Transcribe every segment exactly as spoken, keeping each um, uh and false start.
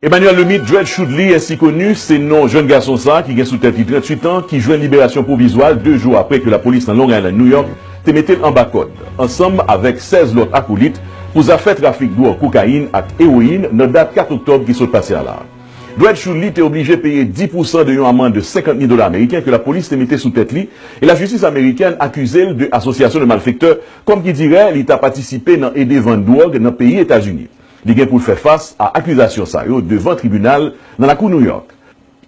Emmanuel Lemite, Dread Shoudly, ensi koni, se non jèn gason sa a ki gen sou tèt li tranntuit an, ki jwenn liberasyon pwovizwa l de jou apre ke lapolis nan Long Island, New York, te mete l anba kòd, ansanm avèk sèz lòt akolit, pou zafè trafik dwòg kokayin ak ewoyin nan dat kat oktòb ki sot pase a la. Dread Shoudly te oblije peye dis pousan de yon amann de senkant mil dola ameriken ke lapolis te mete sou tèt li, e lajistis amerikèn akize l de asosyasyon de malfektè, kòm ki dirè li ta patisipe nan ede vann dwòg nan peyi Etazini. Li gen pou l fè fas a akizasyon sa yo devan tribinal nan lakou New York.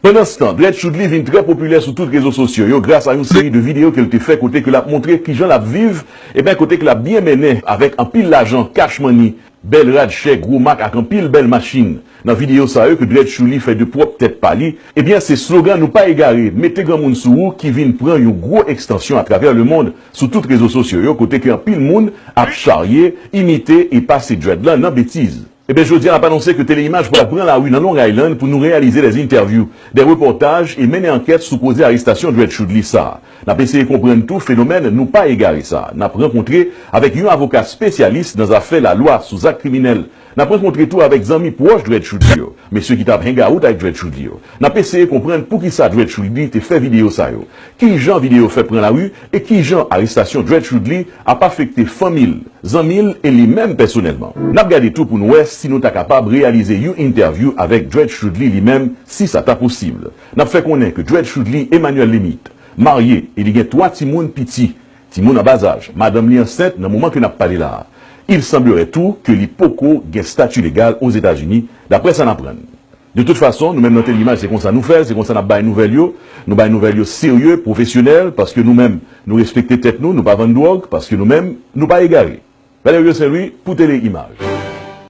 Pandanstan, Dread Shoudly vin trè popilè sou tout rezo sosyo yo gras a yon seri de videyo ke l te fè kote ke l ap montre kijan l ap viv, ebyen kote ke l ap byen mennen avèk anpil lajan cash money, bèl rad chè, gwo mak ak anpil bèl machin. Nan videyo sa yo ke Dread Shoudly fè de pwòp tèt pa li, ebyen se slogan "Nou pa egare, mete granmoun sou ou" ki vin pran yon gwo ekstansyon atravè lemonn sou tout rezo sosyo yo kote ke anpil moun ap charye, imite e pase dread lan nan betiz. Ebyen, jodi a, n ap anonse ke Tele Imaj pral pran lari nan Long Island pou nou reyalize dè entèvyou, dè repòtaj e mennen ankèt sou koze arestasyon Dread Shoudly sa a. N ap eseye konprann tou fenomèn "Nou pa egare" sa a. N ap rankontre avèk yon avoka espesyalis nan zafè lalwa sou zak kriminèl. N ap rankontre tou avèk zanmi pwòch Dread Shoudly yo, mesye ki t ap hangout ak Dread Shoudly yo. N ap eseye konprann poukisa Dread Shoudly te fè videyo sa yo, kijan videyo fè pran lari e kijan arestasyon Dread Shoudly ap afekte fanmi l, zanmi l e li menm pèsonèlman. N ap gade tou pou n wè si nou ta kapab reyalize yon entèvyou avèk Dread Shoudly li menm, si sa ta posib. N ap fè konnen ke Dread Shoudly Emmanuel Lemite marye e li gen twa timoun piti, timoun an bazaj. Madanm li ansent nan moman ke n ap pale la a. Il semblerait tou ke li poko gen stati legal Ozetazini, daprè sa n aprann. De tout fason, nou menm nan Tele Imaj, se konsa nou fè l, se konsa n ap bay nouvèl yo. Nou bay nouvèl yo serye, pwofesyonèl, paske nou menm, nou respekte tèt nou, nou pa vann dwòg, paske nou menm, nou pa egare. Valerio Saint-Louis pou Tele Imaj.